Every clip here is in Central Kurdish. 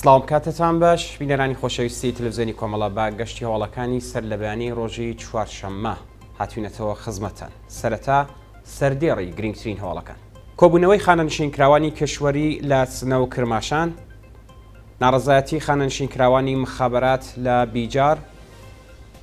سڵاوم کاتتان باش بینەرانی خۆشەویستی تەلەفزیۆنی کۆمەڵە بە گەشتی هەواڵەکانی سەر لەبەیانی ڕۆژی چوارشەممە هاتوینەتەوە خزمەتتان سەرەتا سەردێڕی گرنگترین هەواڵەکان. کۆبوونەوەی خانەنشینکراوانی کشوەری لە سنە و کرماشان، ناڕەزایەتی خانەنشینکراوانی مخابەرات لە بیجار،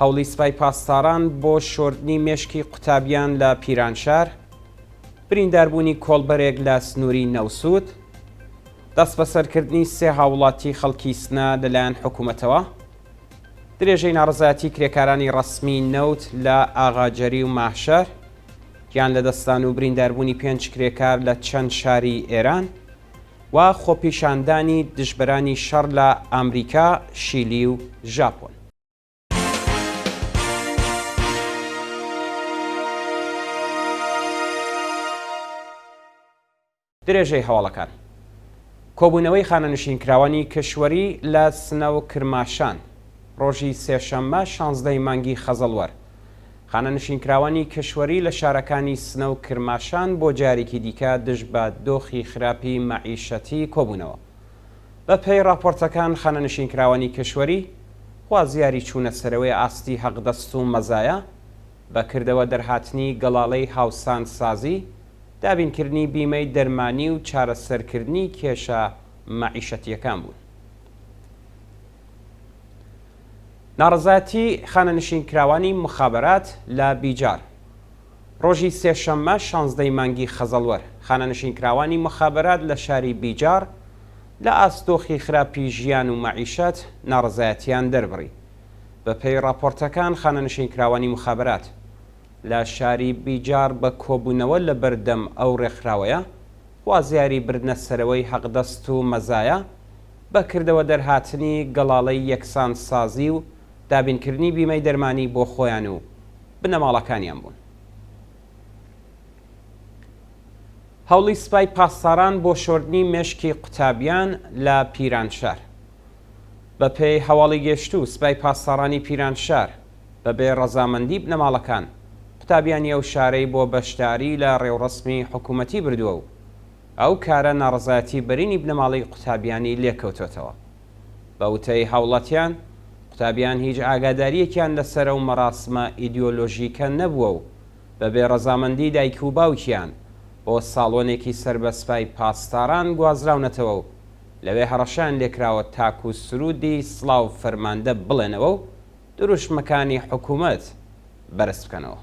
هەوڵی سپای پاسداران بۆ شۆردنی مێشکی قوتابیان لە پیرانشار، برینداربوونی کۆڵبەرێک لە سنووری نەوسوود، دەستبەسەرکردنی سێ هاووڵاتی خەڵکی سنە لەلایەن حکوومەتەوە، درێژەی ناڕەزایەتی کرێکارانی ڕەسمیی نەوت لە ئاغاجەری و ماهشەهر، گیان لەدەستدان و برینداربوونی پێنج کرێکار لە چەند شاری ئێران و خۆپیشاندانی دژبەرانی شەڕ لە ئامریکا، شیلی و ژاپۆن. درێژەی هەواڵەکان. کۆبوونەوەی خانەنشینکراوانی کشوەری لە سنە و کرماشان ڕۆژی سێشەممە شانزدە ی مانگی خەزەڵوەر خانەنشینکراوانی کشوەری لە شارەکانی سنە و کرماشان بۆ جارێکی دیکە دژ بە دۆخی خراپی مەعیشەتی کۆبوونەوە. بە پێی ڕاپۆرتەکان خانەنشینکراوانی کشوەری خوازیاری چوونەسەرەوەی ئاستی حەقدەست و مەزایا، بە کردەوە دەرهاتنی گەڵاڵەی هاوسانسازی، دابینکردنی بیمەی دەرمانی و چارەسەرکردنی کێشە مەعیشەتییەکان بوون. ناڕەزایەتی خانەنشینکراوانی موخابەرات لە بیجار ڕۆژی سێشەممە شانزدە ی مانگی خەزەڵوەر، خانەنشینکراوانی موخابەرات لە شاری بیجاڕ لە ئاست دۆخی خراپی ژیان و مەعیشەت ناڕەزایەتیان دەربڕی. بەپێی ڕاپۆرتەکان خانەنشینکراوانی موخابەرات لە شاری بیجاڕ بە کۆبوونەوە لە بەردەم ئەو ڕێکخراوەیە خوازیاری بردنە سەرەوەی حەقدەست و مەزایا بە کردەوە دەرهاتنی گەڵاڵەی یەکسانسازی و دابینکردنی بیمەی دەرمانی بۆ خۆیان و بنەماڵەکانیان بوون. هەوڵی سپای پاسداران بۆ شۆردنی مێشکی قوتابیان لە پیرانشار. بە پێی هەواڵی گەشتوو سپای پاسدارانی پیرانشار بە بێ ڕەزامەندی بنەماڵەکان قوتابیانی ئەو شارەی بۆ بەشداری لە ڕێوڕەسمی حکوومەتی بردووە و ئەو کارە ناڕەزایەتی بەرینی بنەماڵەی قوتابیانی لێکەوتۆتەوە. بە وتەی هاوڵاتیان، قوتابیان هیچ ئاگادارییەکیان لەسەر ئەو مەراسمە ئیدیۆلۆژیکە نەبووە و بەبێ ڕەزامەندی دایک و باوکیان بۆ ساڵۆنێکی سەر بە سپای پاسداران گوازراونەتەوە و لەوێ هەڕەشەیان لێکراوە تاکوو سروودی سڵاو فەرماندە بڵێنەوە و دروشمەکانی حکوومەت بەرز بکەنەوە.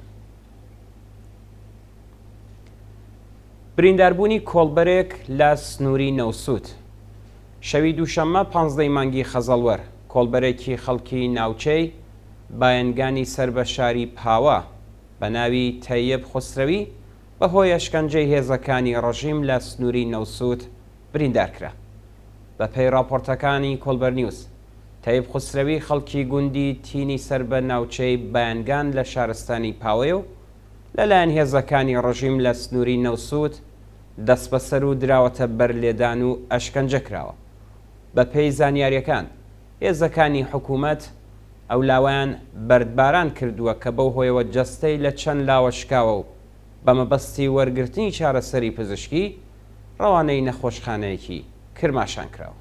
برینداربوونی کۆڵبەرێک لە سنووری نەوسوود شەوی دووشەممە پانزدەی مانگی خەزەڵوەر، کۆڵبەرێکی خەڵکی ناوچەی بایەنگانی سەر بە شاری پاوە بە ناوی تەیب خوسرەوی بە هۆی ئەشکەنجەی هێزەکانی ڕژیم لە سنووری نەوسوود بریندار کرا. بە پێی ڕاپۆرتەکانی کۆڵبەرنیوز، تەیب خوسرەوی خەڵکی گوندی تینی سەر بە ناوچەی بایەنگان لە شارستانی پاوەیە و لەلایەن هێزەکانی ڕژیم لە سنووری نەوسوود دەستبەسەر و دراوەتە بەر لێدان و ئەشکەنجە کراوە. بەپێی زانیارییەکان، هێزەکانی حکوومەت ئەو لاوەیان بەردباران کردووە کە بەو هۆیەوە جەستەی لە چەند لاوە شکاوە و بە مەبەستی وەرگرتنی چارەسەری پزیشکی ڕەوانەی نەخۆشخانەیەکی کرماشان کراوە.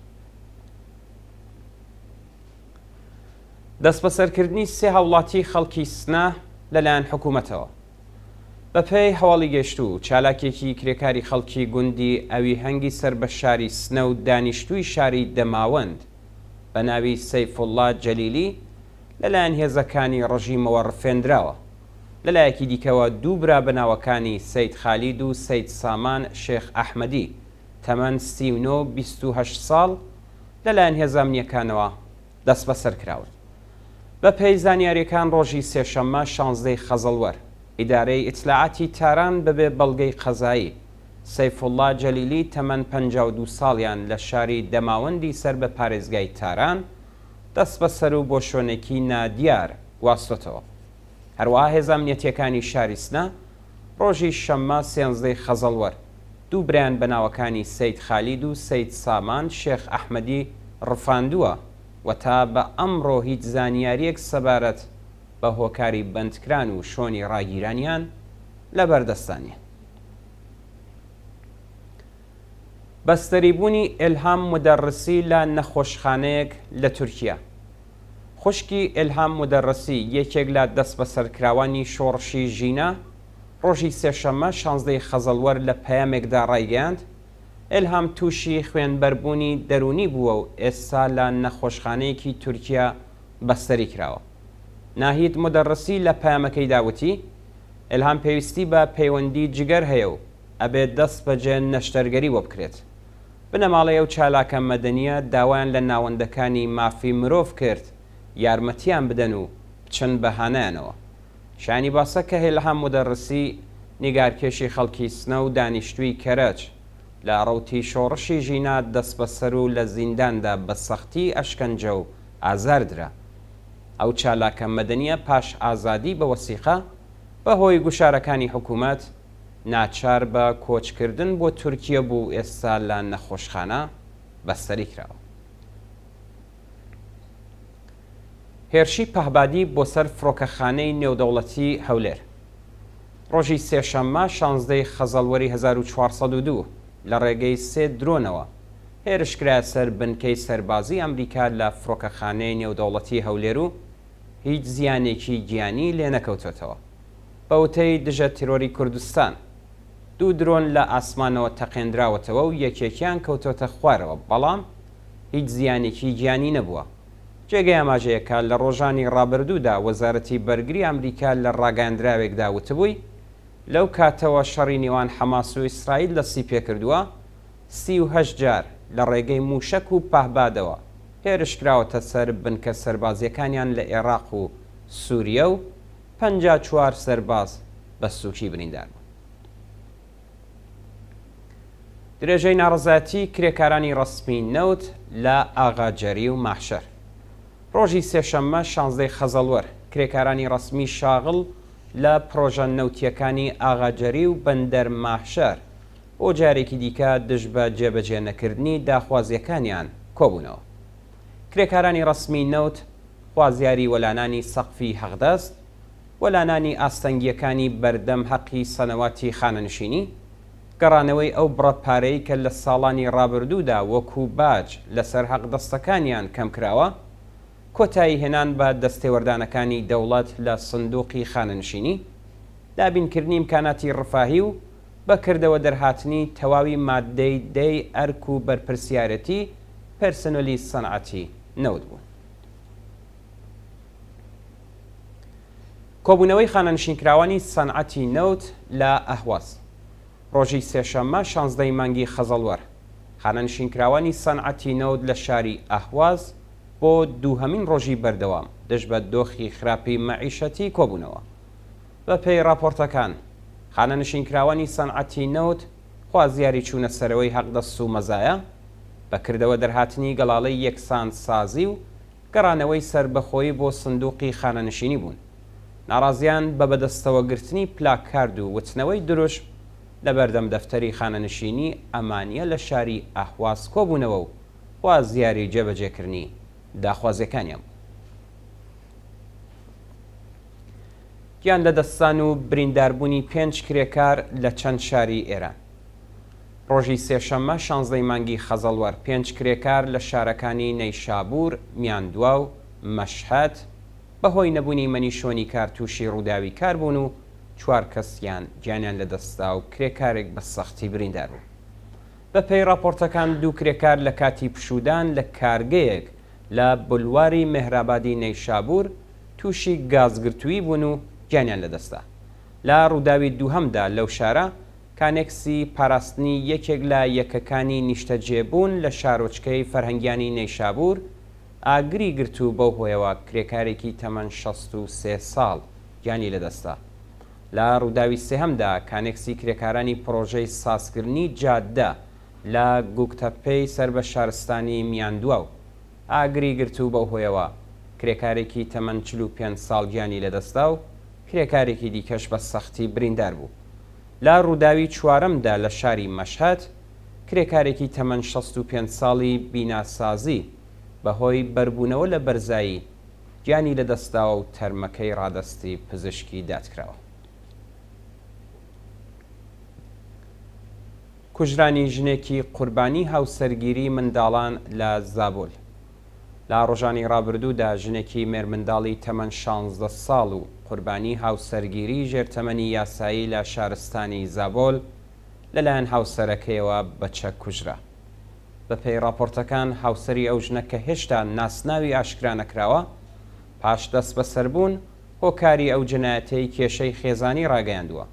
دەستبەسەرکردنی سێ هاوڵاتی خەڵکی سنە لەلایەن حکوومەتەوە. بەپێی هەواڵی گەیشتوو، چالاکێکی کرێکاری خەڵکی گوندی ئەویهەنگی سەر بە شاری سنە و دانیشتووی شاری دەماوەند بە ناوی سەیفوڵڵا جەلیلی لەلایەن هێزەکانی ڕژیمەوە ڕفێندراوە. لەلایەکی دیکەوە دوو برا بە ناوەکانی سەید خالید و سەید سامان شێخ ئەحمەدی تەمەن 39 و 28 ساڵ لەلایەن هێزە ئەمنییەکانەوە دەستبەسەر کراون. بەپێی زانیارییەکان ڕۆژی سێشەممە شانزدەی خەزەڵوەر، ئیدارەی ئیتلاعاتی تاران بەبێ بەڵگەی قەزایی، سەیفوڵڵا جەلیلی تەمەن 52 ساڵیان لە شاری دەماوەندی سەر بە پارێزگای تاران دەستبەسەر و بۆ شوێنێکی نادیار گواستۆتەوە. هەروەها هێزە ئەمنیەتییەکانی شاری سنە ڕۆژی شەممە سێنزدەی خەزەڵوەر، دوو برایان بە ناوەکانی سەید خالید و سەید سامان شێخ ئەحمەدی ڕفاندووە و تا بە ئەمڕۆ هیچ زانیارییەک سەبارەت بە هۆکاری بەندکران و شۆنی ڕاگیرانیان لە بەردەستا نییە. بەستەریبوونی ئیلهام مودەڕسی لە نەخۆشخانەیەک لە تورکیە. خوشکی ئیلهام مودەڕسی، یەکێک لە دەستبەسەرکراوانی شۆڕشی ژینا، ڕۆژی سێشەممە شانزدەی خەزەڵوەر لە پەیامێکدا ڕایگەیاند، ئیلهام تووشی خوێنبەربوونی دەروونی بووە و ئێستا لە نەخۆشخانەیەکی تورکیە بەستەری کراوە. ناهید مودەڕسی لە پەیامەکەیدا وتی، ئیلهام پێویستی بە پەیوەندی جگەر هەیە و ئەبێت دەست بەجێ نەشتەرگەری بۆ بکرێت. بنەماڵەی ئەو چالاکە مەدەنییە داوایان لە ناوەندەکانی مافی مرۆڤ کرد یارمەتیان بدەن و بچن بە هانایانەوە. شایانی باسە کە ئیلهام مودەڕسی نیگارکێشی خەڵکی سنە و دانیشتووی کەرەج لە ڕەوتی شۆڕشی ژینا دەستبەسەر و لە زینداندا بە سەختی ئەشکەنجە و ئازار درا. ئەو چالاکە مەدەنییە پاش ئازادی بە وەسیقە بە هۆی گوشارەکانی حکوومەت ناچار بە کۆچکردن بۆ تورکیە بوو و ئێستا لە نەخۆشخانە بەستەری کراوە. هێرشی پەهبادی بۆ سەر فڕۆکەخانەی نێودەوڵەتی هەولێر ڕۆژی سێشەممە شانزدەی خەزەڵوەری 1402 لە ڕێگەی سێ درۆنەوە هێرش کرایە سەر بنکەی سەربازی ئەمریکا لە فڕۆکەخانەی نێودەوڵەتی هەولێر و هیچ زیانێکی گیانی لێنەکەوتۆتەوە. بە وتەی دژە تیرۆری کوردستان، دوو درۆن لە ئاسمانەوە تەقێندراوەتەوە و یەکێکیان کەوتۆتە خوارەوە، بەڵام هیچ زیانێکی گیانی نەبووە. جێگەی ئاماژەیە کە لە ڕۆژانی ڕابردوودا وەزارەتی بەرگری ئەمریکا لە ڕاگەیاندراوێکدا وتبووی، لەو کاتەوە شەڕی نێوان حەماس و ئیسرائیل دەستیپێکردووە، 38 جار لە ڕێگەی مووشەک و پەهبادەوە هێرشکراوەتە سەر بنکە سەربازییەکانیان لە ئێراق و سوریە و 54 سەرباز بە سووکی بریندار بوون. درێژەی ناڕەزایەتی کرێکارانی ڕەسمی نەوت لە ئاغاجەری و ماحشەر. ڕۆژی سێشەممە شانزدەی خەزەڵوەر، کرێکارانی ڕەسمی شاغڵ لە پڕۆژە نەوتییەکانی ئاغاجەری و بەندەر ماحشەر بۆ جارێکی دیکە دژ بە جێبەجێ نەکردنی داخوازییەکانیان کۆبوونەوە. کرێکارانی ڕەسمی نەوت خوازیاری وەلانانی سەقفی حەقدەست، وەلانانی ئاستەنگییەکانی بەردەم هەقی سەنەواتی خانەنشینی، گەڕانەوەی ئەو بڕە پارەی کە لە ساڵانی ڕابردوودا وەکوو باج لەسەر حەقدەستەکانیان کەمکراوە، کۆتایی هێنان بە دەستێوەردانەکانی دەوڵەت لە سندووقی خانەنشینی، دابینکردنی ئیمکاناتی ڕفاهی و بە کردەوە دەرهاتنی تەواوی ماددەی دەی ئەرک و بەرپرسیارێتی پێرسنۆلی سەنعەتی نەوت بوون. کۆبوونەوەی خانەنشینکراوانی سەنعەتی نەوت لە ئەهواز ڕۆژی سێشەممە شانزدەی مانگی خەزەڵوەر خانەنشینکراوانی سەنعەتی نەوت لە شاری ئەهواز بۆ دووهەمین ڕۆژی بەردەوام دژ بە دۆخی خراپی مەعیشەتی کۆبوونەوە. بەپێی ڕاپۆرتەکان، خانەنشینکراوانی سەنعەتی نەوت خوازیاری چوونە سەرەوەی هەقدەست و مەزایا، بە کردەوە دەرهاتنی گەڵاڵەی یەکسانسازی و گەڕانەوەی سەربەخۆیی بۆ سندوقی خانەنشینی بوون. ناڕازیان بە بەدەستەوەگرتنی پلاکارد و وتنەوەی دروشم لە بەردەم دەفتەری خانەنشینی ئەمانیە لە شاری ئەهواز کۆبوونەوە و خوازیاری جێبەجێکردنی داخوازیەکانیان بوون. گیان لەدەستدان و برینداربوونی پێنج کرێکار لە چەند شاری ئێران. ڕۆژی سێشەممە شانزدەی مانگی خەزەڵوەر پێنج کرێکار لە شارەکانی نەیشابوور، میاندواو، مەشهەد بەهۆی نەبوونی مەنیشۆنی کار تووشی ڕووداوی کار بوون و چوار کەسیان گیانیان لەدەستدا و کرێکارێک بە سەختی بریندار بوو. بەپێی ڕاپۆرتەکان دوو کرێکار لە کاتی پشوودان لە کارگەیەک لە بولواری مێهرابادی نەیشابوور تووشی گازگرتوویی بوون و گیانیان لەدەستدا. لە ڕووداوی دووهەمدا لەو شارە، کانێکسی پاراستنی یەکێک لە یەکەکانی نیشتەجێبوون لە شارۆچکەی فەرهەنگیانی نەیشابوور ئاگری گرت و بەو هۆیەوە کرێکارێکی تەمەن 63 ساڵ گیانی لەدەستدا. لە ڕووداوی سێهەمدا کانێکسی کرێکارانی پڕۆژەی سازکردنی جادە لە گوگتەپەی سەر بە شارستانی میاندواو ئاگری گرت و بەو هۆیەوە کرێکارێکی تەمەن 45 ساڵ گیانی لەدەستدا و کرێکارێکی دیکەش بە سەختی بریندار بوو. لە ڕووداوی چوارەمدا لە شاری مەشهەد، کرێکارێکی تەمەن 65 ساڵی بیناسازی بەهۆی بەربوونەوە لە بەرزایی گیانی لەدەستداوە و تەرمەکەی ڕادەستی پزیشکی داد کراوە. کوژرانی ژنێکی قوربانی هاوسەرگیری منداڵان لە زابۆل. لە ڕۆژانی ڕابردوودا ژنێکی مێرمنداڵی تەمەن 16 ساڵ و قوربانی هاوسەرگیری ژێر تەمەنی یاسایی لە شارستانی زابۆل لەلایەن هاوسەرەکەیەوە بە چەک کوژرا. بەپێی ڕاپۆرتەکان هاوسەری ئەو ژنە کە هێشتا ناسناوی ئاشکرا نەکراوە، پاش دەستبەسەربوون هۆکاری ئەو جەنایەتەی کێشەی خێزانی ڕاگەیاندووە.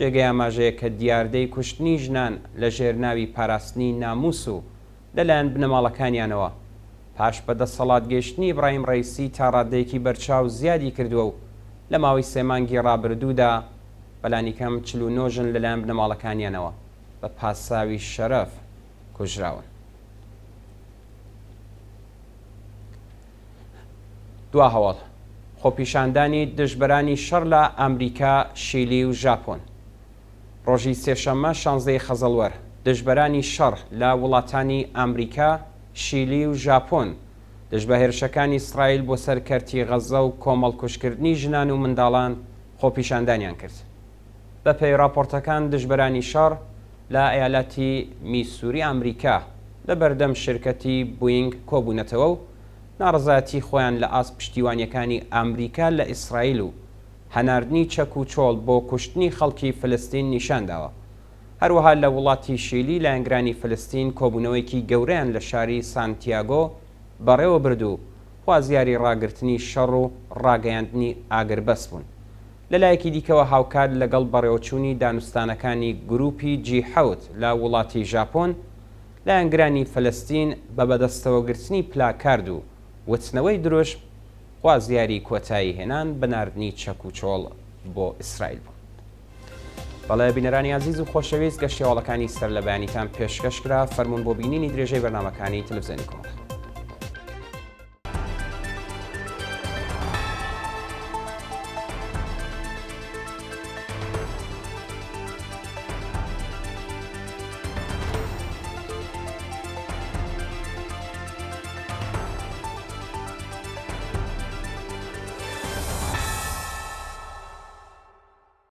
جێگەی ئاماژەیە کە دیاردەی کوشتنی ژنان لە ژێر ناوی پاراستنی نامووس و لەلایەن بنەماڵەکانیانەوە پاش بە دەسەڵات گەیشتنی ئیبراهیم ڕەئیسی تا ڕاددەیەکی بەرچاو زیادی کردووە و لە ماوەی سێ مانگی ڕابردوودا بەلانیکەم 49 ژن لەلایەن بنەماڵەکانیانەوە بە پاساوی شەرەف کوژراون. دوا هەواڵ، خۆپیشاندانی دژبەرانی شەڕ لە ئامریکا، شیلی و ژاپۆن. ڕۆژی سێشەممە شانزدەی خەزەڵوەر، دژبەرانی شەڕ لە وڵاتانی ئامریکا، شیلی و ژاپۆن دژ بە هێرشەکانی ئیسرائیل بۆ سەر کەرتی غەززە و کۆمەڵکوژکردنی ژنان و منداڵان خۆپیشاندانیان کرد. بەپێی ڕاپۆرتەکان دژبەرانی شەڕ لە ئەیالەتی میسوری ئامریکا لە بەردەم شرکەتی بوینگ کۆبوونەتەوە و ناڕەزایەتی خۆیان لە ئاست پشتیوانیەکانی ئامریکا لە ئیسرائیل و هەناردنی چەک و چۆڵ بۆ کوشتنی خەڵکی فلستین نیشان داوە. هەروەها لە وڵاتی شیلی لایەنگرانی فلستین کۆبوونەوەیەکی گەورەیان لە شاری سانتیاگۆ بەڕێوە برد و خوازیاری ڕاگرتنی شەڕ و ڕاگەیاندنی ئاگربەس بوون. لە لایەکی دیکەوە هاوکات لەگەڵ بەڕێوەچوونی دانوستانەکانی گرووپی جی حەوت لە وڵاتی ژاپۆن، لایەنگرانی فەلەستین بە بەدەستەوەگرتنی پلاکارد و وتنەوەی دروشم خوازیاری کۆتایی هێنان بە ناردنی چەک و چۆڵ بۆ ئیسرائیل بوون. بەڵێ بینەرانی ئازیز و خۆشەویست گەشتی هەواڵەکانی سەرلەبەیانیتان پێشکەش کرا، فەرموون بۆ بینینی درێژەی بەرنامەکانی تەلەفزیۆنی کۆمەڵە.